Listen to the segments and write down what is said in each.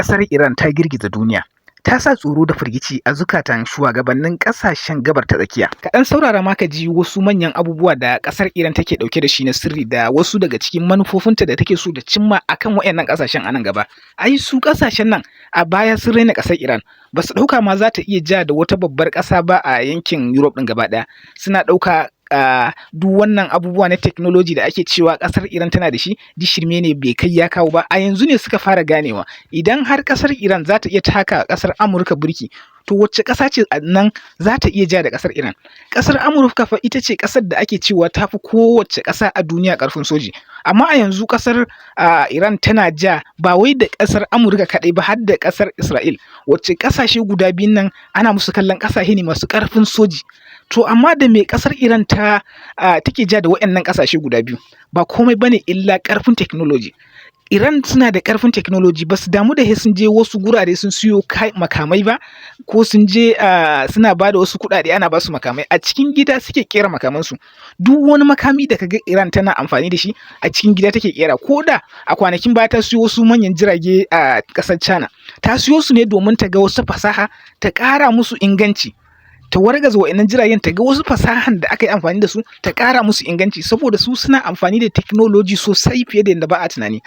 Ƙasar Iran ta girgiza duniya, ta sa tsoro da firgici a zukatan shugabannin ƙasashen Gabar ta Tsakiya. Ka ɗan saurara ma ka ji wasu manyan abubuwa da ƙasar Iran take ɗauke da shi na sirri da wasu daga cikin manufofinta da take so da cimma akan waɗannan ƙasashen a nan gaba. Ai su ƙasashen nan a baya sun raina ƙasar Iran, ba su ɗauka ma za ta iya ja da wata babbar ƙasa ba a yankin Europe ɗin gaba ɗaya. Suna ɗauka duk wannan abubuwa na technology da ake cewa ƙasar Iran tana da shi duk shirme ne, bai kai ya kawo ba. A yanzu ne suka fara ganewa, idan har ƙasar Iran za ta iya taka ƙasar Amurka burki, to wacce ƙasa ce nan za ta iya ja da ƙasar Iran? Ƙasar Amurka fa ita ce ƙasar da ake cewa ta fi kowace ƙasa a duniya ƙarfin soji, amma a yanzu ƙasar Iran tana ja ba wai da ƙasar Amurka kaɗai ba, har da ƙasar Isra'il, wacce ƙasashe guda biyun nan ana musu kallon ƙasashe ne masu ƙarfin soji. To amma da me ƙasar Iran ta take ja da waɗannan ƙasashe guda biyu? Ba komai bane illa ƙarfin technology. Iran suna da ƙarfin technology, ba su damu da sun je wasu gurare sun siyo makamai ba, ko sun je suna ba da wasu kuɗaɗe ana ba su makamai. A cikin gida suke ƙera makamansu. Duk wani makami da kaga Iran tana amfani da shi, a cikin gida take ƙera. Ko da a kwanakin baya ta siyo wasu manyan jirage a ƙasar China, ta siyo su ne domin ta ga wasu fasaha, ta ƙara musu inganci, ta wargaza wa'innan jiragen, ta ga wasu fasahan da aka yi amfani da su, ta ƙara musu inganci, saboda su suna amfani da technology sosai fiye da yadda ba a tunani.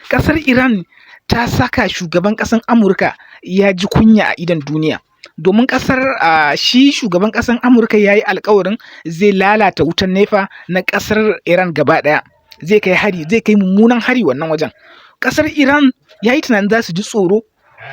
Ƙasar Iran ta saka shugaban ƙasar Amurka ya ji kunya a idon duniya, domin ƙasar shi shugaban ƙasar Amurka ya yi alkawarin zai lalata wutan NEPA na ƙasar Iran gaba ɗaya, zai kai hari, zai kai mummunan hari wannan wajen. Ƙasar Iran ya yi tunanin za su ji tsoro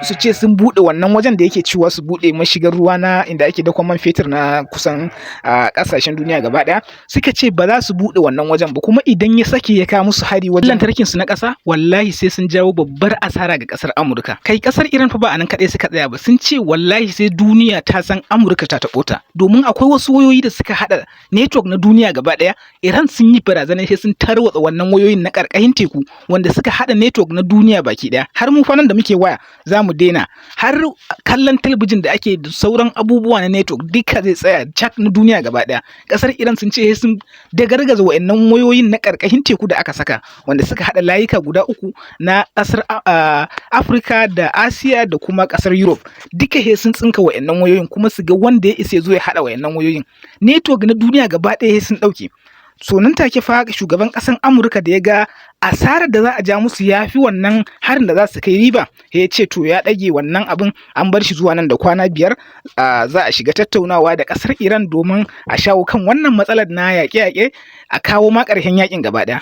su ce sun buɗe wannan wajen da yake cewa su buɗe, mashigar ruwa na inda ake dakon man fetur na kusan ƙasashen duniya gaba ɗaya. Suka ce ba za su buɗe wannan wajen ba, kuma idan ya sake ya kawo musu hari wajen lantarkin su na ƙasa, wallahi sai sun jawo babbar asara ga ƙasar Amurka. Kai, ƙasar Iran fa ba a nan kaɗai suka tsaya ba. Sun ce wallahi sai duniya ta san Amurka ta taɓo ta, domin akwai wasu wayoyi da suka haɗa network na duniya gaba ɗaya. Iran sun yi barazanar sai sun tarwatsa wannan wayoyin na ƙarƙashin teku wanda suka haɗa network na duniya baki ɗaya. Har mu fa nan da muke waya za mu daina, har kallon talabijin da ake da sauran abubuwa na network duka zai tsaya cak na duniya gaba ɗaya. Ƙasar Iran sun ce sun dagargaza wa'annan wayoyin na ƙarƙashin teku da aka saka, wanda suka haɗa layuka guda uku na ƙasar Afirka da Asiya da kuma ƙasar Europe duka. He sun tsinka wa'annan wayoyin, kuma su ga wanda ya isa ya zo ya haɗa wa'annan wayoyin. Network na duniya gaba ɗaya sun ɗauke. So nan take fa shugaban ƙasan Amurka da ya ga asarar da za a ja musu ya fi wannan harin da za su kai riba, ya ce to ya ɗage wannan abin, an bar shi zuwa nan da kwana 5, za a shiga tattaunawa da ƙasar Iran domin a shawo kan wannan matsalar na yaƙe-yaƙe, a kawo ma ƙarshen yaƙin gaba ɗaya.